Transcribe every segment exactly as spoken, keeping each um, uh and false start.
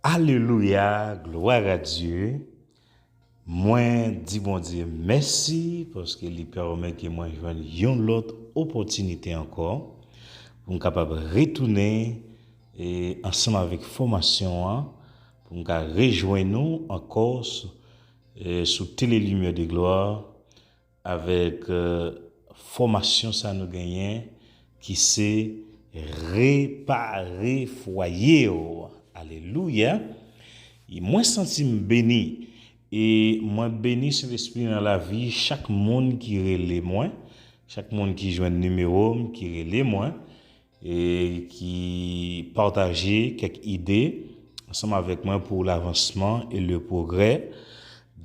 Alelouya, glwa a Dye. Mwen di Bondye mèsi paske li pèmèt ke mwen jwenn yon lòt opòtinite ankò pou m kapab retounen e, ansanm avèk fòmasyon an, pou m ka rejwenn nou ankò sou, e, sou Tele Limyè de Glwa, avèk e, fòmasyon sa nou genyen ki se repare fwaye w. Alelouya! E mwen santi m beni. E mwen beni Sentespri nan lavi chak moun ki rele mwen, chak moun ki jwenn nimewo m, ki rele mwen, e ki pataje kèk ide ansanm avèk mwen pou lavansman e le pwogrè.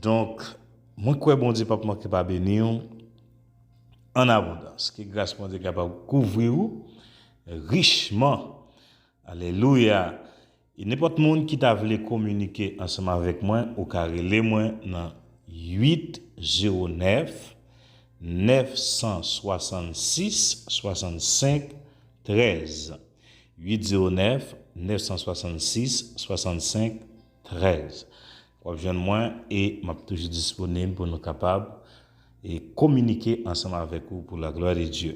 Donk, mwen kwè Bondye p ap manke pa beni w an abondans. Ke gras Bondye kapab kouvri w richman. Alelouya! E nenpòt moun ki ta vle kominike ansanm avèk mwen, ou ka rele mwen nan uit zewo nèf, nèf san swasannsis, swasannsenk, trèz. Uit zewo nèf, nèf san swasannsis, swasannsenk, trèz. W ap jwenn mwen e m ap toujou disponib pou nou kapab e kominike ansanm avèk ou pou la glwa de Dye.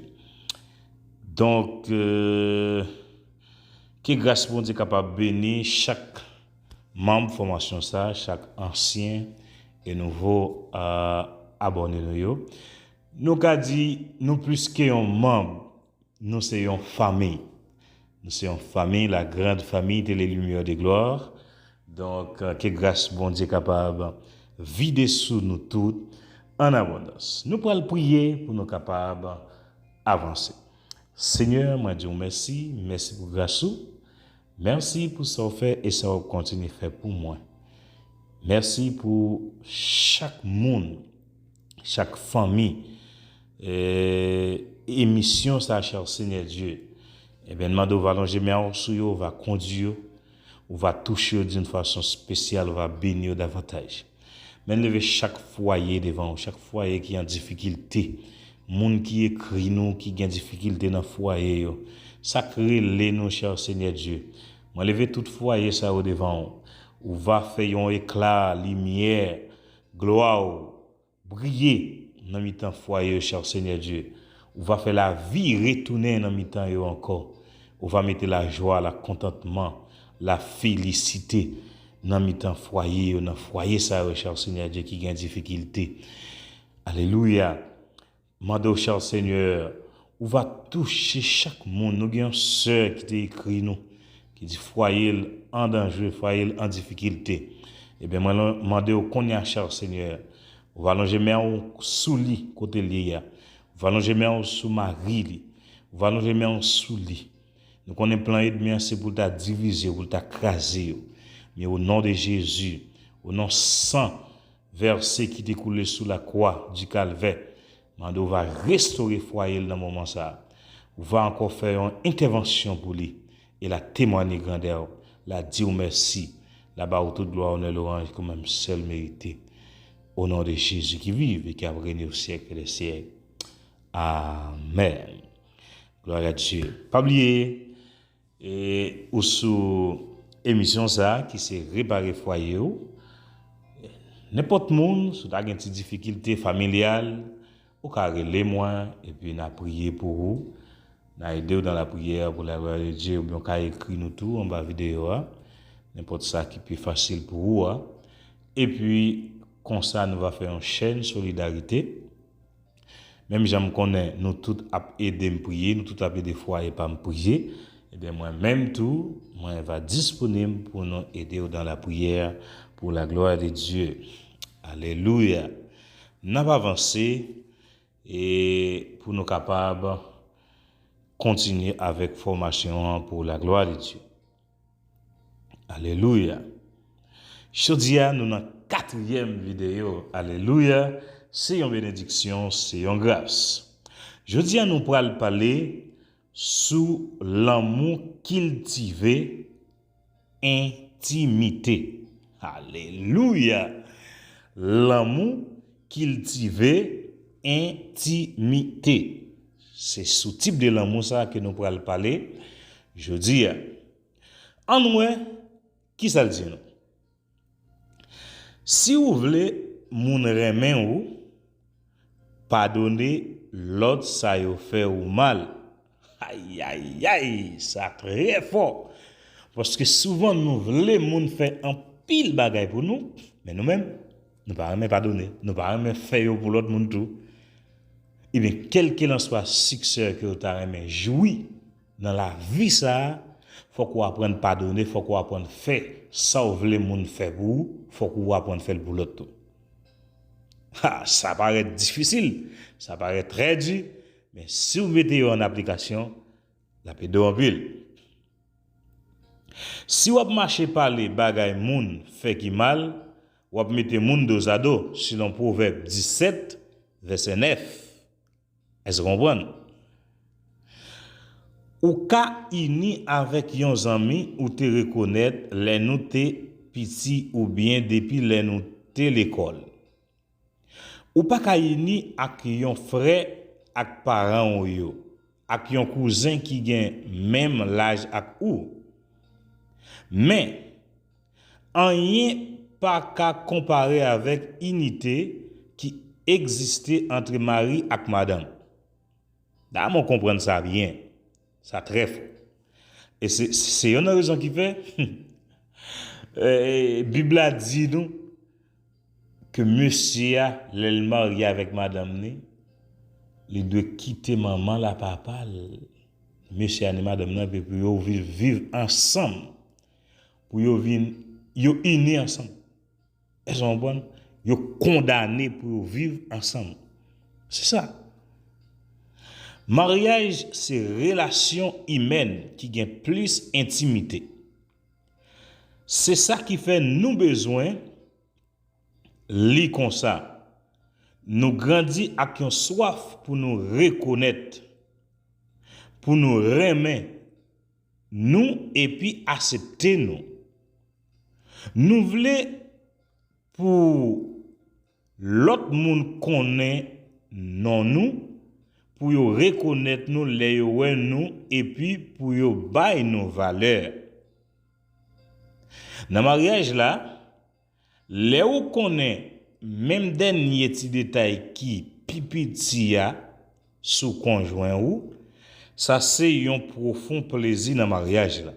Donk, e, ke gras Bondye kapab beni chak manm fòmasyon sa, chak ansyen e nouvo e, abòne nou yo. Nou ka di nou plis ke yon manm, nou se yon fanmi. Nou se yon fanmi, la grande famille de les Lumières de Gloire. Donk, e, ke gras Bondye kapab vide sou nou tout an abondans. Nou pral priye pou nou kapab avanse. Senyè, mwen di w mèsi, mèsi pou gras ou, mèsi pou sa w fè e sa w ap kontinye fè pou mwen. Mèsi pou chak moun, chak fanmi, e, emisyon sa, chè Senyè Dye. Ebyen, n mande w va lonje men w sou yo, w va kondui yo, ou va touche yo d'une façon spéciale, ou va beni yo davantaj. Men leve chak fwaye devan ou, chak fwaye ki an difikilte. Moun ki ekri nou, ki gen difikilte nan fwaye yo. Sa k rele nou, chè Senyè Dye. Mwen leve tout fwaye sa yo devan ou. Ou va fè yon ekla limyè, glwa ou, briye nan mitan fwaye yo, chè Senyè Dye. Ou va fè lavi retounen nan mitan yo ankò. Ou va mete lajwa, lakontantman, lafelisite nan mitan fwaye yo, nan fwaye sa yo, chè Senyè Dye, ki gen difikilte. Alelouya. Mande w, chè Senyè, ou va touche chak moun. Nou gen yon sè ki te ekri nou, ki di fwaye l an danje, fwaye l an difikilte. Ebyen, mwen mande w kounye a, chè Senyè, ou va lonje men w sou li kote l ye a. Ou va lonje men w sou mari li. Ou va lonje men w sou li. Nou konnen plan ènmi an se pou l ta divize yo, pou l ta kraze yo. Men o non de Jezi, o non san vèse ki te koule sou lakwa di Kalvè, mande w va restore fwaye l nan moman sa a. Ou va ankò fè yon entèvansyon pou li e l a temwanye grandè w, l a di w mèsi, l a ba w tout glwa, onè, lwanj ke ou menm sèl merite. O non de Jezi ki viv e ki ap renye o syèk dè syèk. Amèn. Glwa a Dye. Pa bliye, e, ou sou emisyon sa a ki se Repare Fwaye w. Nenpòt moun, si w ta gen ti difikilte familyal, ou ka rele mwen, epi n a priye pou ou. N a ede w dans la prière pour la gloire de Dieu, oubyen w ka ekri nou tou anba videyo a. Nenpòt sa ki pi fasil pou ou a. Epi, konsa, nou va fè yon chèn solidarite. Menm jan m konnen nou tout ap ede m priye, nou tout ap ede fwaye pa m priye, ebyen, mwen menm tou, mwen va disponib pou nou ede w dans la prière pour la gloire de Dieu. Alelouya! N ap avanse e pou nou kapab kontinye avèk fòmasyon an pour la gloire de Dieu. Alelouya. Jodi a, nou nan katriyèm videyo. Alelouya. Se yon benediksyon, se yon gras. Jodi a, nou pral pale sou lanmou kiltive entimite. Alelouya. Lanmou kiltive entimite. Se sou tip de lanmou sa ke nou pral pale jodi a. Ann wè Kisa l di nou? Si w vle moun renmen w, padone lòt sa yo fè w mal. Ayayay, sa trè fò. Paske souvan nou vle moun fè anpil bagay pou nou, men nou menm, nou pa renmen padone, nou pa renmen fè yo pou lòt moun tou. Ebyen, kèlkelanswa siksè ke w ta renmen jwi nan lavi sa a, fòk ou aprann padone, fòk ou aprann fè sa w vle moun fè pou ou, fòk ou aprann fè l pou lòt tou. Ha, sa parèt difisil, sa parèt trè di, men si w mete yo an aplikasyon, l ap ede w anpil. Si w ap mache pale bagay moun fè ki mal, w ap mete moun dozado, selon Pwovèb disèt, vèsè nèf. Èske w konprann? Ou ka ini avèk yon zanmi ou te rekonèt lè nou te piti oubyen depi lè nou te lekòl. Ou pa ka ini ak yon frè ak paran w yo, ak yon kouzen ki gen menm laj ak ou. Men, anyen pa ka konpare avèk inite ki egziste ant mari ak madanm. Dam, ou konprann sa byen. Sa trè fò. E se, se youn nan rezon ki fè eh, Bib la di nou ke mesye a, lè l marye avèk madanm li, li dwe kite manman l a papa l. Mesye a ni madanm nan, epi pou yo viv, viv ansanm. Pou yo vin, yo ini ansanm. Èske w konprann? Yo kondane pou yo viv ansanm. Se sa. Maryaj se relasyon imèn ki gen plis entimite. Se sa ki fè nou bezwen li konsa. Nou grandi ak yon swaf pou nou rekonèt, pou nou renmen nou epi aksepte nou. Nou vle pou lòt moun konnen non nou, pou yo rekonèt nou lè yo wè nou epi pou yo bay nou valè. Nan maryaj la, lè ou konnen menm dènye ti detay ki pi piti a sou konjwen ou, sa se yon pwofon plezi nan maryaj la.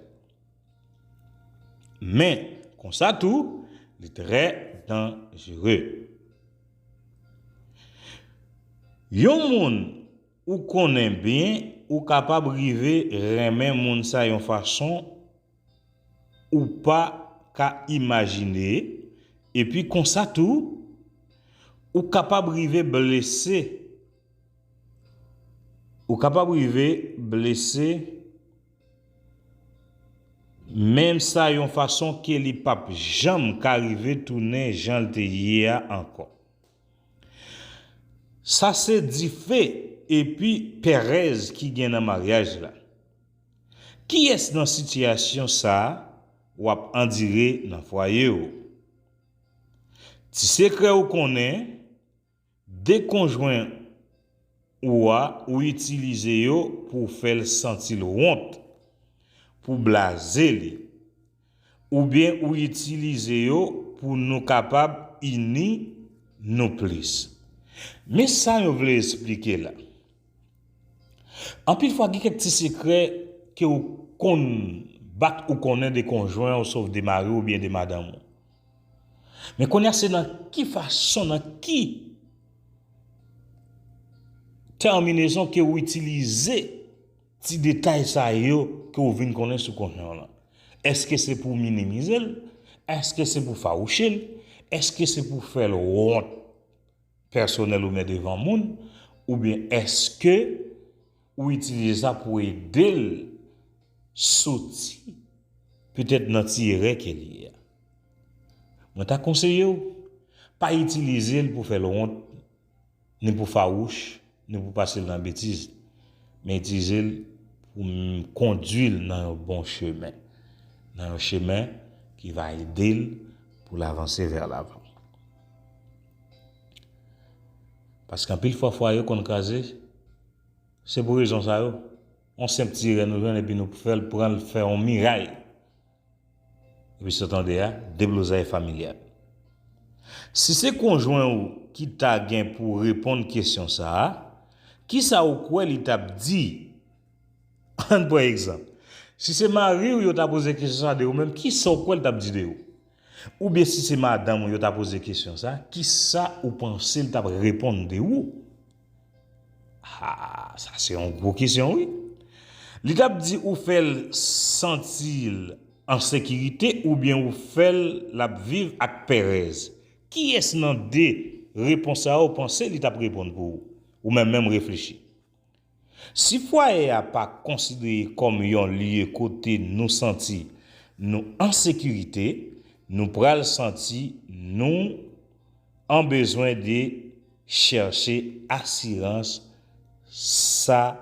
Men, konsa tou, li trè danjere. Yon moun ou konnen byen, ou kapab rive renmen moun sa yon fason ou pa ka imajine, epi konsa tou, ou kapab rive blese, ou kapab rive blese menm sa yon fason ke li p ap janm ka rive tounen jan l te ye a ankò. Sa se dife epi perèz ki gen nan maryaj la. Kiyès nan sitiyasyon sa a w ap andire nan fwaye w? Ti sekrè ou konnen, de konjwen ou a, ou itilize yo pou w fè l santi l wont, pou w blaze li, oubyen ou itilize yo pou nou kapab ini nou plis. Men sa yo vle esplike la. Anpil fwa, gen kèk ti sekrè ke ou konn bat ou konnen de konjwen ou, sòf de mari w oubyen de madanm ou. Men kounye a, se nan ki fason, nan ki tèminezon ke ou itilize ti detay sa yo ke ou vin konnen sou konjwen w lan? Èske se pou minimize l? Èske se pou fawouche l? Èske se pou fè l wont pèsonèl oubyen devan moun? Oubyen èske ou itilize sa pou ede l soti petèt nan ti erè ke li ye a? Mwen ta konseye w, pa itilize l pou fè l wont, ni pou fawouch, ni pou pase l nan betiz, men itilize l pou m-, kondui l nan yon bon chemen, nan yon chemen ki va ede l pou l avanse vè lavan. Paske anpil fwa, fwaye konn kraze, se pou rezon sa yo. Yon senp ti erè nou jwenn epi nou fè l, pran l fè yon miray. Epi sa w tande a, deblozay familyal. Si se konjwen ou ki ta gen pou reponn kesyon sa a, kisa ou kwè li t ap di? Ann pran egzanp. Si se mari w yo ta poze kesyon sa de ou menm, kisa w kwè l t ap di de ou? Oubyen si se madanm ou yo ta poze kesyon sa, kisa ou panse l t ap reponn de ou? Ah, sa se yon gwo kesyon, wi. Li t ap di ou fè l santi l an sekirite oubyen ou fè l l ap viv ak pèrèz? Kiyès nan de repons sa yo ou panse li t ap reponn pou ou? Ou menm menm reflechi. Si fwaye a pa konsidere kòm yon lye kote nou santi nou an sekirite, nou pral santi nou an bezwen de chèche asirans sa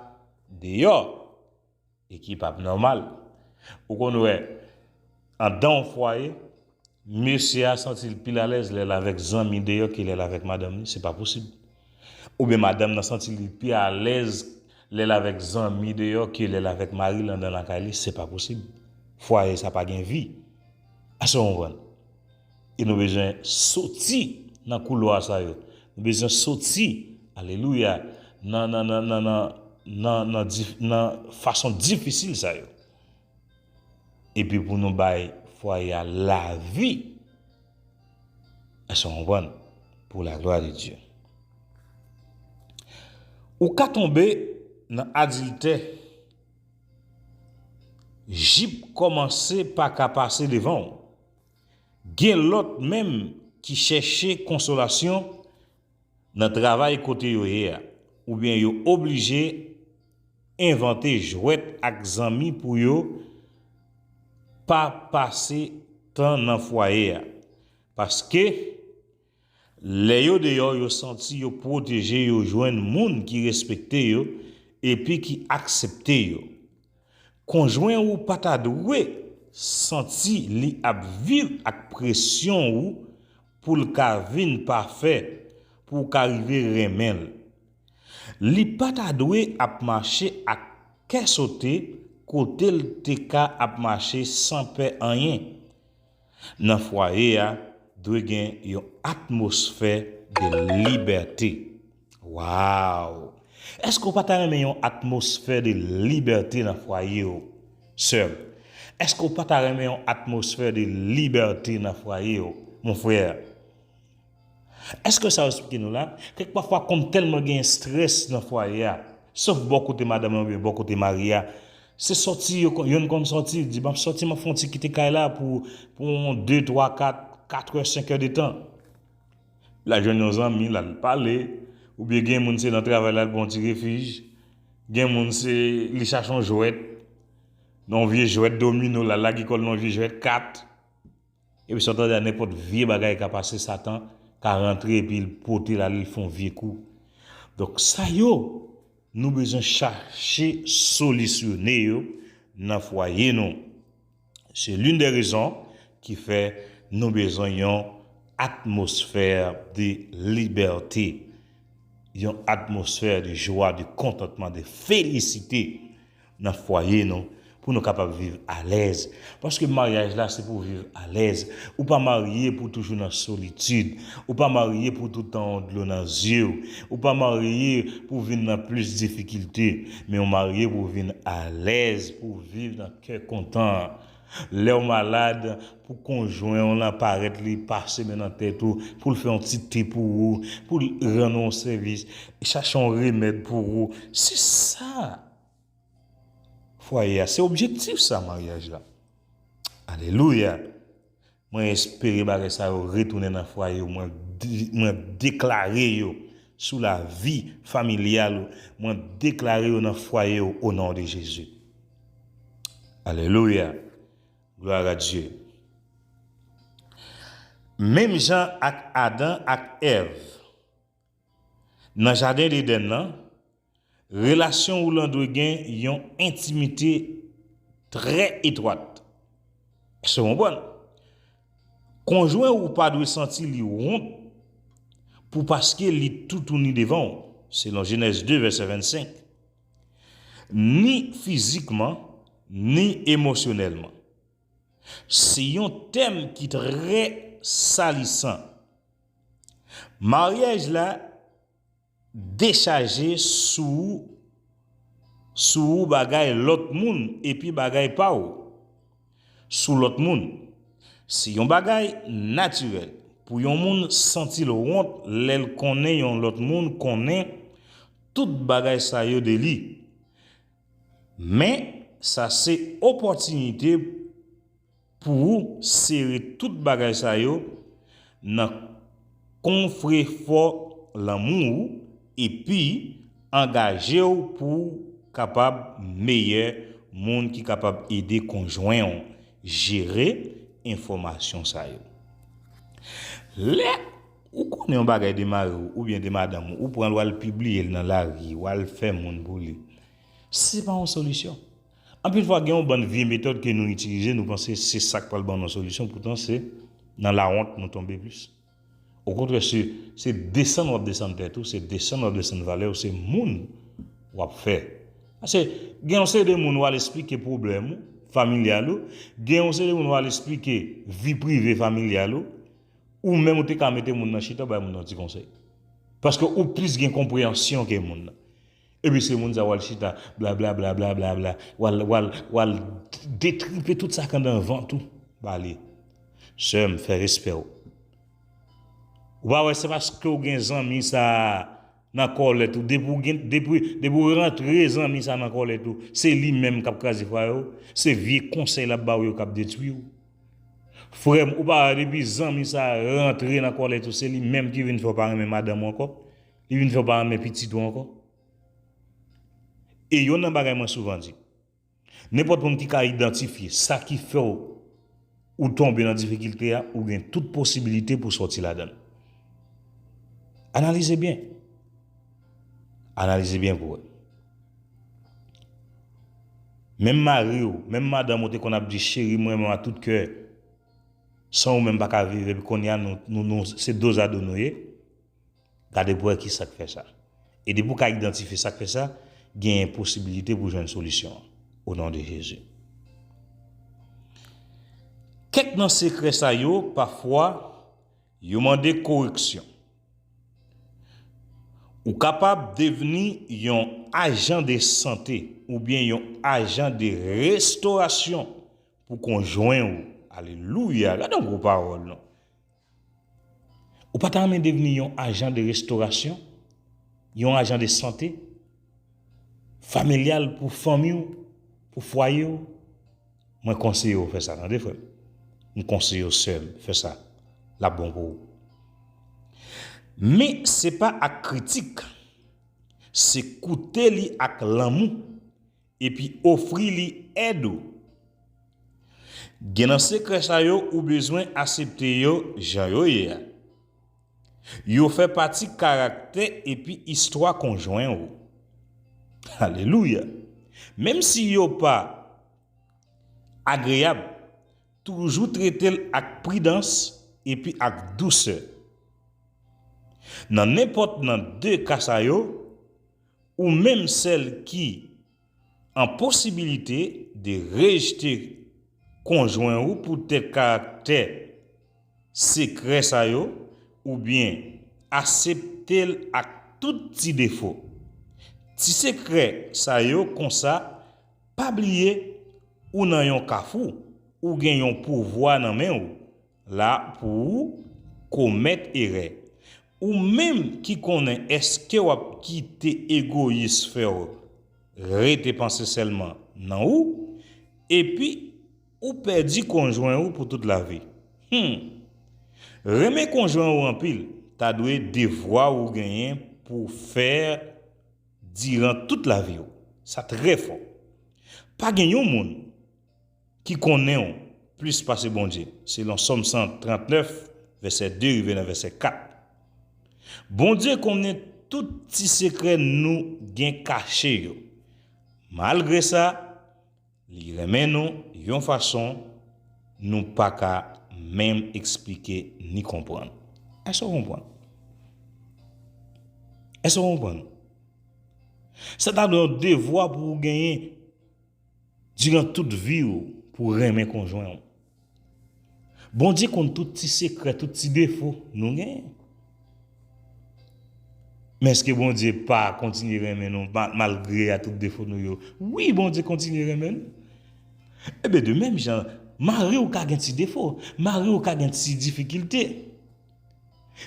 deyò, e ki p ap nòmal. Ou konn wè, andan yon fwaye, mesye a santi l pi alèz lè l avèk zanmi deyò ke lè l avèk madanm li, se pa posib. Oubyen madanm nan santi li pi alèz lè l avèk zanmi deyò ke lè l avèk mari l andan lakay li, se pa posib. Fwaye sa pa gen vi. Èske w konprann? E nou bezwen soti nan koulwa sa yo. Nou bezwen soti, alelouya, nan, nan, nan, nan, nan, nan, nan dif- nan fason difisil sa yo. Epi pou nou bay fwaye a lavi. Èske w konprann? Pour la gloire de Dieu. Ou ka tonbe nan adiltè, jip kòmanse pa ka pase devan w. Gen lòt menm ki chèche konsolasyon nan travay kote yo ye a, oubyen yo oblije envante jwèt ak zanmi pou yo pa pase tan nan fwaye a. Paske lè yo deyò, yo santi yo pwoteje, yo jwenn moun ki respekte yo epi ki aksepte yo. Konjwen ou pa ta dwe santi li ap viv ak presyon ou pou l ka vin pafè, pou w ka rive renmen l. Li pa ta dwe ap mache ak kè sote kote l te ka ap mache san pè anyen. Nan fwaye a, dwe gen yon atmosfè de libète. Waw! Èske w pa ta renmen yon atmosfè de libète nan fwaye w, sè m? Èske w pa ta renmen yon atmosfè de libète nan fwaye w, mon frè? Èske sa yo esplike nou la? Kèk pafwa, kòm tèlman gen estrès nan fwaye a, sof bò kote madanm nan oubyen bò kote mari a, se sòti yo kon- yonn konn sòti, di, "M ap sòti, m ap fè yon ti kite kay la pou, pou yon de, twa, kat, kat è, senk è de tan." L al jwenn yon zanmi, l al pale, oubyen gen moun se nan travay l al pran yon ti refij, gen moun se li chache yon jwèt, nan yon vye jwèt domino, l al lage kò l nan yon vye jwèt kat. Epi sa w tande a, nenpòt vye bagay ka pase, Satan ka rantre epi l pote l ale, l fè yon vye kou. Donk, sa yo, nou bezwen chache solisyone yo nan fwaye nou. Se l'une des raisons ki fè nou bezwen yon atmosfè de libète, yon atmosfè de jwa, de kontantman, de felisite nan fwaye nou, pou nou kapab viv alèz. Paske maryaj la, se pou viv alèz. Ou pa marye pou toujou nan solitid. Ou pa marye pou tout tan dlo nan zye w. Ou pa marye pou vin nan plis difikilte. Men ou marye pou vin alèz, pou viv nan kè kontan. Lè w malad, pou konjwen w lan parèt, li pase men nan tèt ou, pou l fè yon ti te pou ou, pou l rann ou yon sèvis, chache yon remèd pou ou. Se sa. Fwaye a, se objektif sa maryaj la. Alelouya. Mwen espere bagay sa yo retounen nan fwaye yo. Mwen de- mwen deklare yo sou lavi familyal ou. Mwen deklare yo nan fwaye yo, o non de Jezi. Alelouya. Gloire à Dieu. Menm jan ak Adan ak Èv nan jaden Edenn nan, relasyon ou lan dwe gen yon entimite trè etwat. Èske w konprann? Konjwen ou pa dwe santi li wont pou paske li toutouni devan w, selon Jenèz de, vèsè vennsenk. Ni fizikman, ni emosyonèlman. Se yon tèm ki trè salisan. Maryaj la dechaje sou, sou bagay lòt moun epi bagay pa w sou lòt moun. Se yon bagay natirèl pou yon moun santi l wont lè l konnen yon lòt moun konnen tout bagay sa yo de li. Men, sa se opòtinite pou ou sere tout bagay sa yo nan konfrefò lanmou ou epi angaje w pou w kapab meyè moun ki kapab ede konjwen w jere enfòmasyon sa yo. Lè ou konnen yon bagay de mari w oubyen de madanm ou, ou pran l w al pibliye l nan lari, w al fè moun pou li. Se pa yon solisyon. Anpil fwa, gen yon bann vye metòd ke nou itilize, nou panse se sa k pral ban nou solisyon, poutan se nan lawont nou tonbe plis. Okontrè, se, se desann w ap desann tèt ou, se desann w ap desann valè w, se moun w ap fè. Paske gen yon seri de moun w al esplike pwoblèm ou, familyal ou, gen yon seri de moun w al esplike vi prive familyal ou, ou menm ou te ka mete moun nan chita bay moun nan ti konsèy. Paske ou plis gen konpreyansyon ke moun nan. Epi se moun sa w al chita, bla bla bla bla bla bla, w al, w al, w al detripe tout sa k anndan vant ou ba li. Sè m, fè respè w. Ou pa wè se paske w gen zanmi sa a nan kòlèt ou, depi w gen, depi, depi w rantre zanmi sa a nan kòlèt ou, se li menm k ap kraze fwaye w, se vye konsèy l ap ba w yo k ap detwi w. Frè m, ou pa wè depi zanmi sa a rantre nan kòlèt ou, se li menm ki vin fè w pa renmen madanm ou ankò, li vin fè w pa renmen pitit ou ankò. E youn nan bagay mwen souvan di, nenpòt moun ki ka idantifye sa ki fè w ou tonbe nan difikilte a, ou gen tout posibilite pou sòti ladan l. Analize byen. Analize byen pou wè. Menm mari w, menm madanm ou te konn ap di, cheri, m renmen w a tout kè. San ou menm pa ka viv, epi kounye a nou, nou, nou se dozado nou ye. Gade pou wè ki sa k fè sa. E depi w ka idantifye sa k fè sa, genyen posibilite pou jwenn solisyon an. O non de Jezi. Kèk nan sekrè sa yo, pafwa, yo mande koreksyon. Ou kapab devni yon ajan de sante oubyen yon ajan de restorasyon pou konjwen ou. Alelouya! Gade yon gwo pawòl, non. Ou pa ta renmen devni yon ajan de restorasyon, yon ajan de sante familyal pou fanmi w, pou fwaye w? Mwen konseye w fè sa, tande, frè m. M konseye w, sè m, fè sa. L ap bon pou ou. Men se pa ak kritik, se koute li ak lanmou, epi ofri li èd ou. Gen nan sekrè sa yo ou bezwen aksepte yo jan yo ye a. Yo fè pati karaktè epi istwa konjwen ou. Alelouya! Menm si yo pa agreyab, toujou trete l ak pridans epi ak dousè. Nan nenpòt nan de ka sa yo, ou menm sèl ki an posibilite de rejte konjwen ou poutèt karaktè sekrè sa yo, oubyen aksepte l ak tout ti defo. Ti sekrè sa yo konsa, pa bliye ou nan yon kafou, ou gen yon pouvwa nan men w la pou ou komèt erè. Ou menm ki konnen èske w ap kite egoyis fè w rete panse sèlman nan ou, epi ou pèdi konjwen ou pou tout lavi. Hmm. Renmen konjwen ou anpil ta dwe devwa ou genyen pou w fè diran tout lavi w. Sa trè fò. Pa gen yon moun ki konnen w plis pase Bondye, selon Sòm san trannèf, vèsè de rive nan vèsè kat. Bondye konnen tout ti sekrè nou gen kache yo. Malgre sa, li renmen nou yon fason nou pa ka menm eksplike ni konprann. Èske w konprann? Èske w konprann? Sa ta dwe yon devwa pou w genyen diran tout vi w pou w renmen konjwen w. Bondye konn tout ti sekrè, tout ti defo nou genyen. Men èske Bondye pa kontinye renmen nou ma- malgre a tout defo nou yo? Wi, Bondye kontinye renmen nou. Ebyen, de menm jan, mari w ka gen ti defo, mari w ka gen ti difikilte.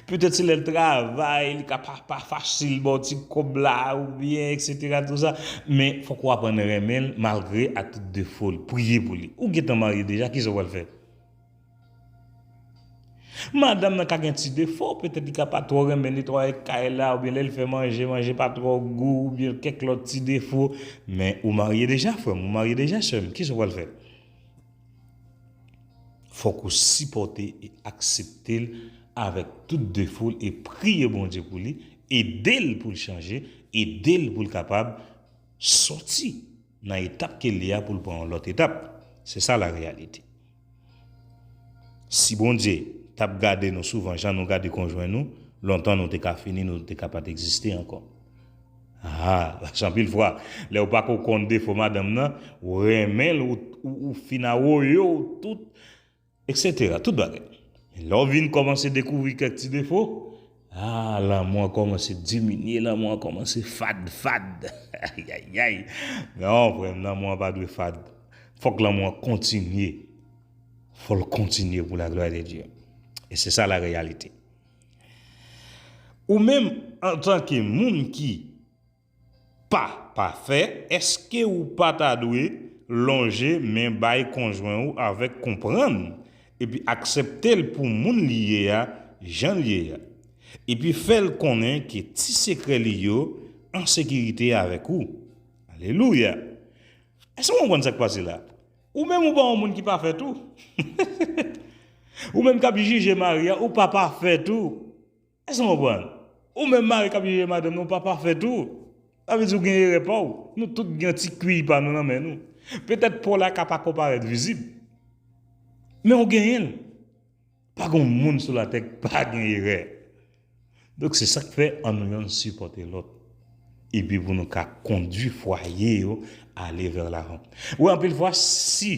Petèt se lè l travay, li ka pa, pa fasil ba w ti kòb la, oubyen, etsetera, tou sa. Men fòk ou aprann renmen l malgre a tout defo l. Priye pou li. Ou gentan marye deja, kisa w pral fè? Madanm nan ka gen ti defo, petèt li ka pa twò renmen netwaye kay la, oubyen lè l fè manje, manje pa twò gou, oubyen kèk lòt ti defo. Men ou marye deja, frè m, ou marye deja, sè m, kisa w pral fè? Fòk ou sipòte e aksepte l avèk tout defo l e priye Bondye pou li, ede l pou l chanje, ede l pou l kapab sòti nan etap ke l ye a pou l pran yon lòt etap. Se sa la reyalite. Si Bondye t ap gade nou souvan jan nou gade konjwen nou, lontan nou te ka fini, nou te ka pa t egziste ankò. Ah, anpil fwa, lè ou pa ko konn defo madanm nan, ou renmen l, ou, ou, ou fin awoye w tout, etsetera, tout bagay. Lè w vin kòmanse dekouvri kèk ti defo, ah, lanmou an kòmanse diminye, lanmou an kòmanse fad, fad. Ayayay. Non, frè m, lanmou an pa dwe fad. Fòk lanmou an kontinye. Fò l kontinye pou la glwa de Dye. E se sa la reyalite. Ou menm, antanke moun ki pa pafè, èske ou pa ta dwe lonje men bay konjwen ou avèk konprann, epi aksepte l pou moun li ye a, jan l ye a, epi fè l konnen ke ti sekrè li yo an sekirite avèk ou? Alelouya! Èske w konprann sa k pase la? Ou menm ou pa yon moun ki pafè tou. Ou menm k ap jije mari a, ou pa pafè tou. Èske w konprann? Ou menm mari k ap jije madanm nan, ou pa pafè tou. Sa vle di ou gen erè pa w. Nou tout gen ti kwi pa nou nan men nou. Petèt pa w la ka pa ko parèt vizib. Men ou genyen l. Pa gen moun sou latè k pa gen erè. Donk, se sa k fè ann nou yonn sipòte lòt. Epi pou nou ka kondui fwaye yo ale vè lavan. Ou wè, anpil fwa, si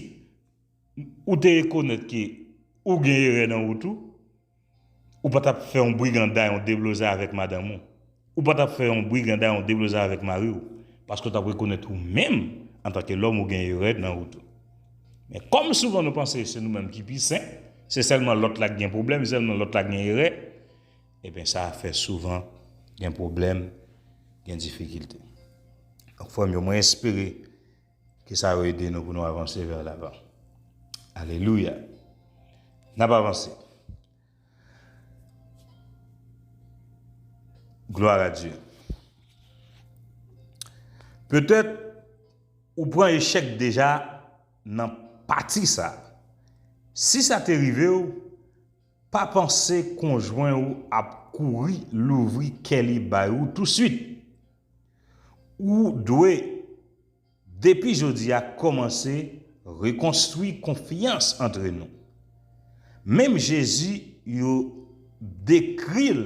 ou te rekonèt ke ou gen erè nan wout ou, ou pa t ap fè yon briganday, yon deblozay avèk madanm ou. Ou pa t ap fè yon briganday, yon deblozay avèk mari w. Paske w t ap rekonèt ou menm, antanke lòm, ou gen erè nan wout ou. Men kòm souvan nou panse se nou menm ki pi sen, se sèlman lòt la k gen pwoblèm, se sèlman lòt la k gen erè, ebyen, sa fè souvan gen pwoblèm, gen difikilte. Donk, frè m yo, mwen espere ke sa yo ede nou pou nou avanse vè lavan. Alelouya. N ap avanse. Glwa a Dye. Petèt ou pran echèk deja nan pati sa. Si sa te rive w, pa panse konjwen ou ap kouri louvri kè li bay ou touswit. Ou dwe, depi jodi a, kòmanse rekonstwi konfyans antre nou. Menm Jezi, yo dekri l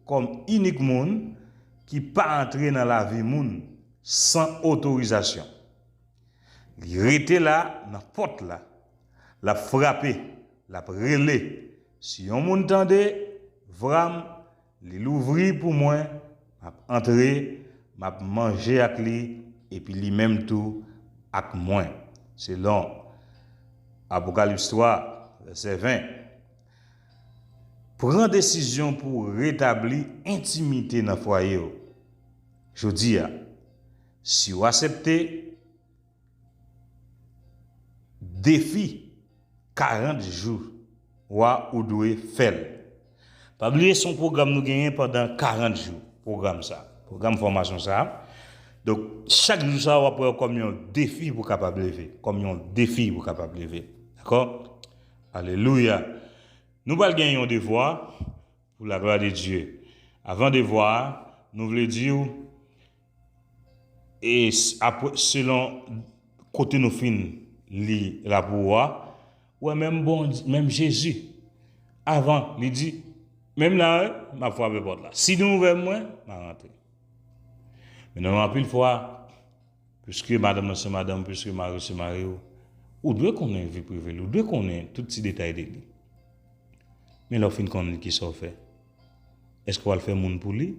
kòm inik moun ki pa antre nan lavi moun san otorizasyon. Li rete la nan pòt la. L ap frape, l ap rele. Si yon moun tande vwa m, li louvri pou mwen, m ap antre, m ap manje ak li, epi li menm tou ak mwen. Selon Apokalips twa, vèsè ven. Pran desizyon pou w retabli entimite nan fwaye w jodi a. Si w aksepte defi karant jou a, ou dwe fè l. Pa bliye, se yon pwogram nou genyen pandan karant jou, pwogram sa, pwogram fòmasyon sa. Donk, chak jou sa, w ap wè l kòm yon defi pou w kapab leve, kòm yon defi pou w kapab leve. Dakò? Alelouya! Nou pral gen yon devwa pou la glwa de Dye. Avan devwa a, nou vle di w, e s- apre, selon kote nou fin li la pou ou a, ou wè menm Bondye, menm Jezi, avan, li di, menm la, wi, m ap frape pòt la. Si nou ouvè mwen, m a rantre. Men nan anpil fwa, piske madanm nan se madanm, piske mari se mari w, ou dwe konnen vi prive li, ou dwe konnen tout ti detay de li. Men lè w fin konn li, kisa w fè? Èske w al fè moun pou li?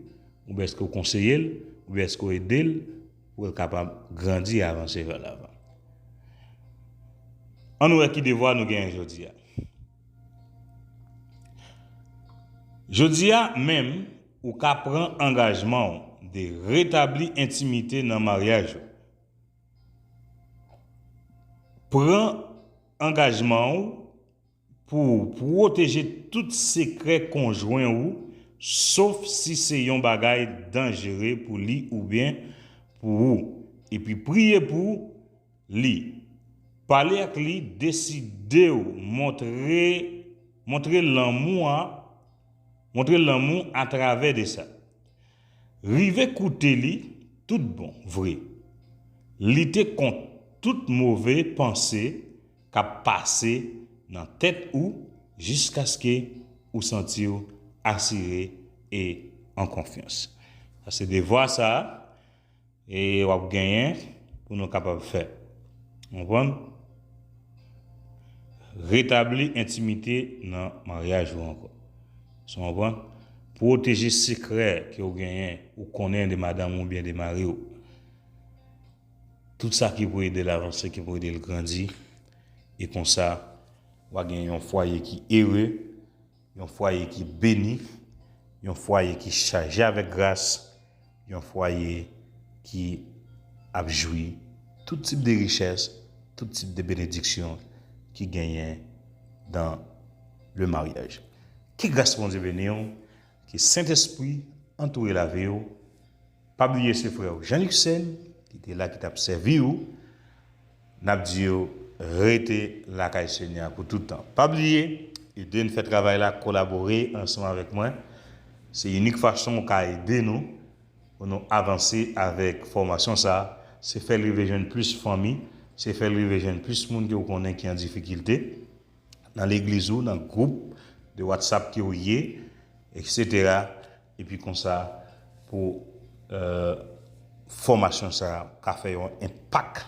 Oubyen èske w konseye l? Oubyen èske w ede l pou l kapab grandi e avanse vè lavan? Ann wè ki devwa nou genyen jodi a. Jodi a menm, ou ka pran angajman w de retabli entimite nan maryaj ou. Pran angajman w pou w pwoteje tout sekrè konjwen ou, sof si se yon bagay danjere pou li oubyen pou ou, epi priye pou li. Pale ak li, deside w montre, montre lanmou a, montre lanmou atravè de sa. Rive koute li tout bon vre. Lite kont tout move panse k ap pase nan tèt ou jiskaske ou santi w asire e an konfyans. Sa se devwa sa a, e w ap genyen pou nou kapab fè. Konprann? Retabli entimite nan maryaj ou ankò. Sa w konprann? Pwoteje sekrè ke w genyen, ou konnen de madanm ou oubyen de mari w. Tout sa ki pou ede l avanse, ki pou ede l grandi. E konsa, w a gen yon fwaye ki ere, yon fwaye ki beni, yon fwaye ki chaje avèk gras, yon fwaye ki ap jwi tout tip de richès, tout tip de benediksyon ki genyen dan le maryaj. Ke gras Bondye beni w, ke Sentespri antoure lavi w. Pa bliye se frè w Jean Luxen ki te la, ki t ap sèvi w. N ap di yo rete lakay Senyè a pou tout tan. Pa bliye, ede n fè travay la, kolabore ansanm avèk mwen. Se inik fason w ka ede nou pou nou avanse avèk fòmasyon sa a, se fè l rive jwenn plis fanmi, se fè l rive jwenn plis moun ke w konnen ki an difikilte nan legliz ou, nan gwoup de WhatsApp ke w ye, etsetera. Epi konsa, pou, euh, fòmasyon sa a ka fè yon enpak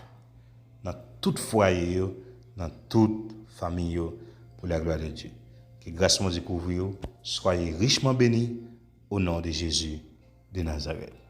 nan tout fwaye yo, nan tout fanmi yo, pou la glwa de Dye. Ke gras Bondye kouvri w. Soyez richement bénis au nom de Jésus de Nazareth.